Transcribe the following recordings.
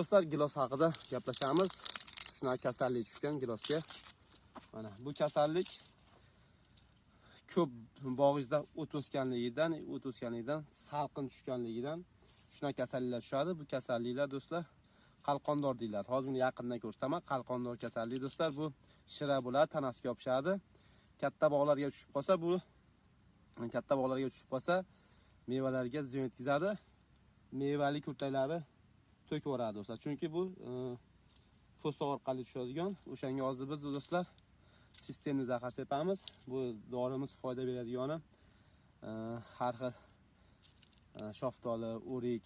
do'stlar gilos haqida gaplashamiz. Shunaqa kasallik tushgan gilosga. Mana bu kasallik ko'p bog'ingizda o't o'sganligidan, salqin tushganligidan shunaqa kasalliklar tushadi. Bu kasalliklar do'stlar qalqondor deyiladi. Hozir buni yaqindan ko'rsataman. Qalqondor kasalligi do'stlar, bu shira bo'ladi, tanasiga yopishadi. Katta bog'larga tushib qolsa, bu katta bog'larga tushib qolsa mevalarga ziyon yetkazadi. Mevali kurtaklari to'kib yuboradi do'stlar. Chunki bu po'stoq orqali tushadigan. O'shanga hozir biz do'stlar sistemni zahar sepamiz. Bu dorimiz foyda beradigani har xil shaftoli, o'rik,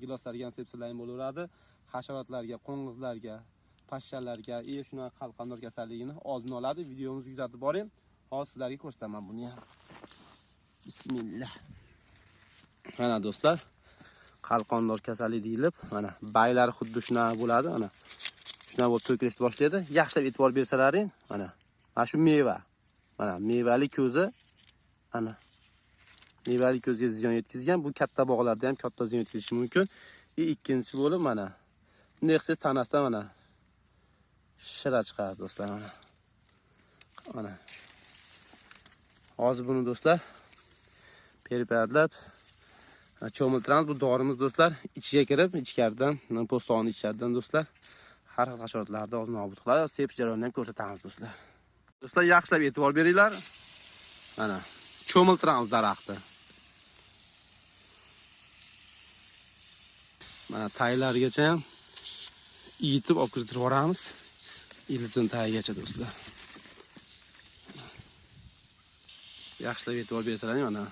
giloslarga ham sepsalar ham bo'laveradi. Hasharotlarga, qo'ng'izlarga, pashshalarga, shunaqa qalqondor kasalligini oldini oladi. Videomizni kuzatib boring. Hozir sizlarga ko'rsataman buni ham. Bismillah. Mana do'stlar, qalqondor kasallik deyilib, mana baylari xuddi shunaqa bo'ladi, mana shunaqa bo'lib to'kilishni boshlaydi. Yaxshilab e'tibor bersalaring, mana shu meva. Mana mevali ko'zi, mana mevali ko'zga ziyon yetkazgan. Bu katta bog'larda ham katta ziyon yetkazishi mumkin. Ikkinchi bo'lib mana bunday qilsangiz tanasidan mana shira chiqadi do'stlar, mana. Mana. Hozir buni do'stlar preparatlar cho'miltiramiz. Bu dorimiz do'stlar ichiga kirib, ichkaridan, po'stog'ini ichkaridan do'stlar har xil hasharotlarni hozir nobud qiladi. Sepish jarayonini ham ko'rsatamiz do'stlar. Do'stlar yaxshilab e'tibor beringlar. Mana cho'miltiramiz daraxtni. Mana taylarigacha ham iyitib olib kirib yuboramiz. Ildizini tagigacha do'stlar. Yaxshilab e'tibor bersalaring, mana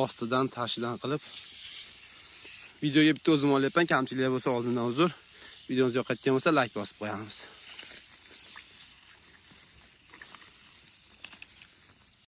ostidan, tashidan qilib. Videoga bitta o'zim olyapman, kamchiliklar bo'lsa oldindan uzr. Videomiz yoqayotgan bo'lsa like bosib qo'yamiz.